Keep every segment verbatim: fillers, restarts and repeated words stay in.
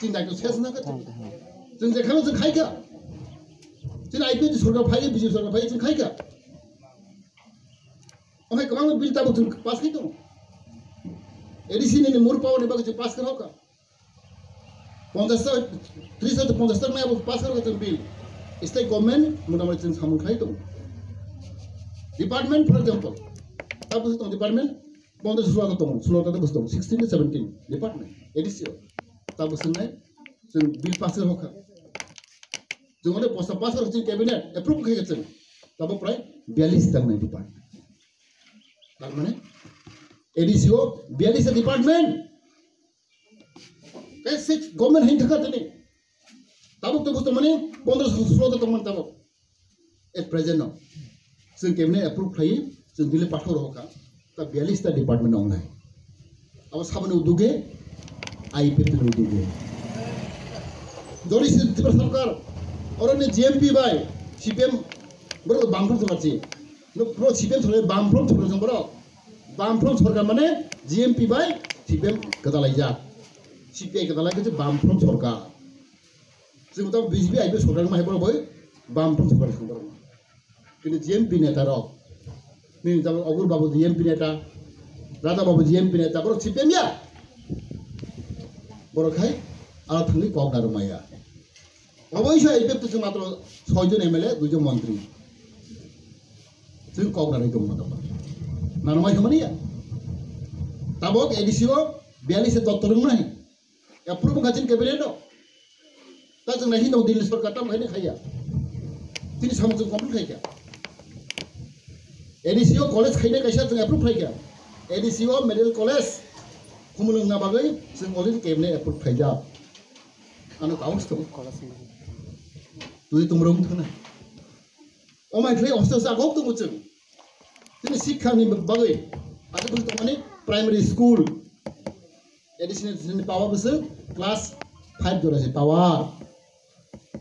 Chini daitw ses na kha. Chwng je khano chwng khai kha. Chini I P F T sorkar phai, B J P sorkar phai, chwng khai kha. Omo hai kwbangma bill tabuk chwng pass khai tongo. A D C ni mur power ni bagwi chwng pass khai kha. Ponchash ta, tris ta, ponchash ta maya bo pass khai kha chwng bill. State government motamoti chwng samung khai tongo. Department, for example, tabuk chwng department, Bonde sulo ta tongo, sulo ta tongo, sixteen to seventeen department, A D C o. Tabuk swngnai, chwng bill pass khe hokha. Chwng ode posta pass khe chwng cabinet approve khe chwng. Tabuk prai biyalish ta wngnai department. Tar mane, A D C o biyalish ta department. Tei se government haino thangkha tini. Tabuk tabuk tongmani pondro sotro ta tongmani tabuk. At present no. Chwng cabinet approve khlai, chwng bill pathor rokha. Ta biyalish ta department wngnai. Abo saboni uduge, I P F T ni uduge. Jodi si Tripura sarkar, oroni G M P bai, C P M, borok bamfront sarkar si. No, pro C P M sarkar, bamfront sarkar jong borok. Bamfront sarkar mane G M P bai C P M kwdalaijak. C P I kwdalai khe Bamfront sarkar. Chwng tamo B J P I P F T sorkar wngma hai borok bai Bamfront sorkar wngma. Kini G M P neta rok. Nini tamo Ogur Babu G M P neta, Raja Babu G M P neta, borok C P M ya. Borok hai ala thangwi kok narwk maya. Oboisa I P F T chwng matro soi jon M L A, dui jon montri. Chwng kok narwk tongma tongma. Narwk mai thangmani ya. Tabok A D C o biyalish ta dottor wngmani. Approve wngkha chini cabinet o. Ta chwng nai hino Delhi sorkar tamo khaini khaiya. Chini samung chwng complete khaikha. A D C o college khainai kaisa chwng approve khaikha. A D C o medical college khumulwng na bagwi chwng already cabinet approve khaijak. Ano kaus to. Twi tumrung thana. O mai khlai hostel sa gok tongo chwng. Chini sikha ni bagwi. Asa bwswk tongmani primary school. Additional, additional power bwswk class five jora se power.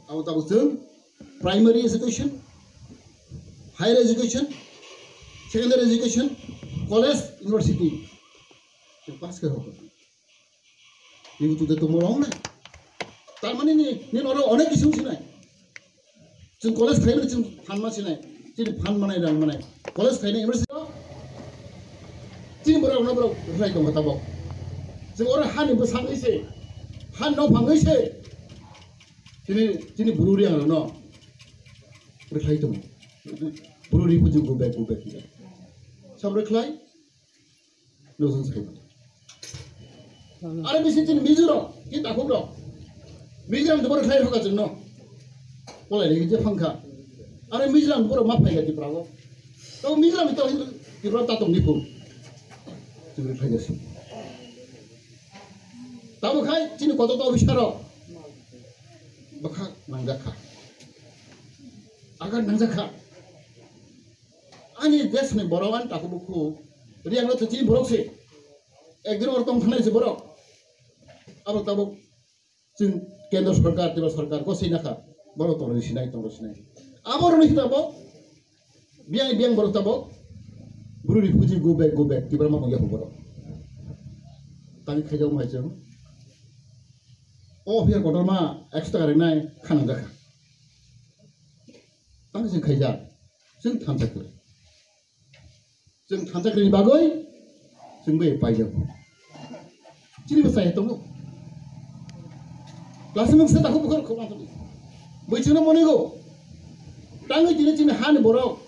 Abo tabuk chwng primary education, higher education, secondary education, college, university. Chwng pass khe rokha. Ibu tu de tumor ong na. Tar mane ni, ni oro onek kisu sinai. Chwng college khaimani chwng phan ma sinai. Chini phan manai rang manai. College khainai university o chini borok no borok rwlai tongo tabok. Chwng oro hani bwsangwi se, hani no phangwi se. Chini, chini buru ri ang no rwlai tongo. Buru ri buju go back, go back. Sab rwlai. Nujung sai. Are bisi chini Mizoram, ki takhuk rok. Mizoram to boro khlai hoka chwngno. Polai ni je phangkha. Are Mizoram boro ma phaiga Tripura go. To Mizoram to Tripura ta tong ni phu. Chwng phaiga si. Tamo khai chini koto to bisaro. Bakha nangjakha. Agar nangjakha. Ani desh ni borok ani takhuk bukhu riang no chini borok se. Ekdin or tong thanai se borok. Abo tabuk chwng kendro sorkar, Tripura sorkar ko sinai kha. Borok tong sinai, tong sinai. Abo roni tabuk biyang biyang borok tabuk buru refugee go back, go back. Tripura ma tong ya borok. Tani khaijak mai chwng. O phiya kotor ma ekso taka rinai khanang jakha. Tang chwng khaijak, chwng thansa kwrwi. Chwng thansa kwrwini bagwi chwng bai paijak. Chini bwsai tongo. Class mung se takhuk bukhuk khok manthogo. Bui chwngno monigo. Tangwi tini chini hani borok,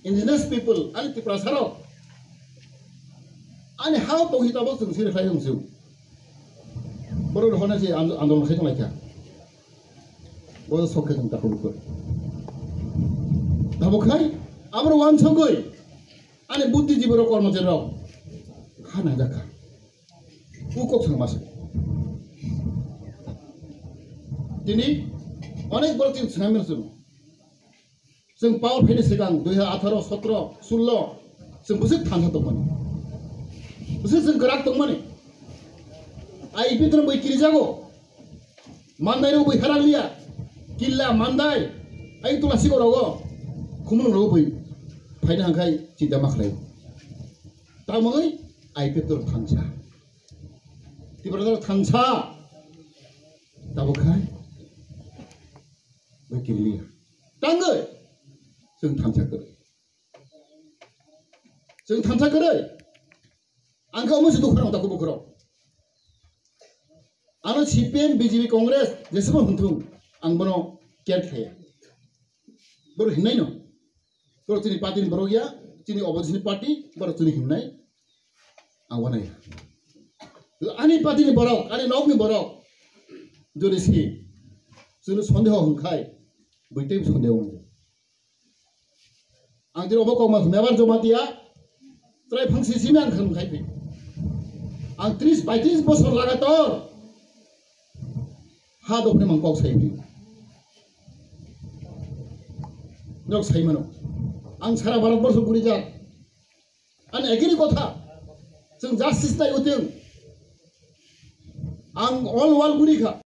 indigenous people, ani Tiprasa rok. Ani ha tonghi tabok chwng sini khlai wngsu. Borok hona se andolon khai tonglaikha. Bo sok khe chwng takhuk bukhuk. Tabuk khai aboro wansugwi ani buddhijibi rok, kormochari rok kha nangjakha. U kok swnam masa. Tini onek borok chini swnam mano chwng. Chwng power phaini swkang dui hazar atharo, sotro, sullo chwng bwswk thansa tongmani. Bwswk chwng kwrak tongmani. Ai bithor bai kirijago. Mandai rok bai harang liya. Killa, Mandai. Ai tula sikoro go. Khumulwng rok bai phaina hangkhai chinta ma khlai. Tamoni I P F T rok thansa. Tiprasa rok thansa. Tangwi chwng thansa kwrwi. Chwng thansa kwrwi. Ang khe omo se dukha rok, takhuk bukhuk rok. Ano C P M, B J P, Congress jesebo hwnthung, ang bono care khlaiya. Borok hinnaino. Borok chini party ni borok ya, chini opposition party, borok chini hinnai. Ang wanai. Ani party ni borok, ani nok ni borok. Jodi si, chwngno sondeho hwnkhai, buitwi sondeho hwnkhai. Ang tini obo kokma mebar Jamatia, trai phang sisimi ang kham khai phi. Ang tris, paitris bosor lagator ha dophani mang kok sai phi. Nok sai mano. Ang sara Bharat borso guri jak. Ani ekini kotha. Chwng justice nai utwng. Ang all world guri kha.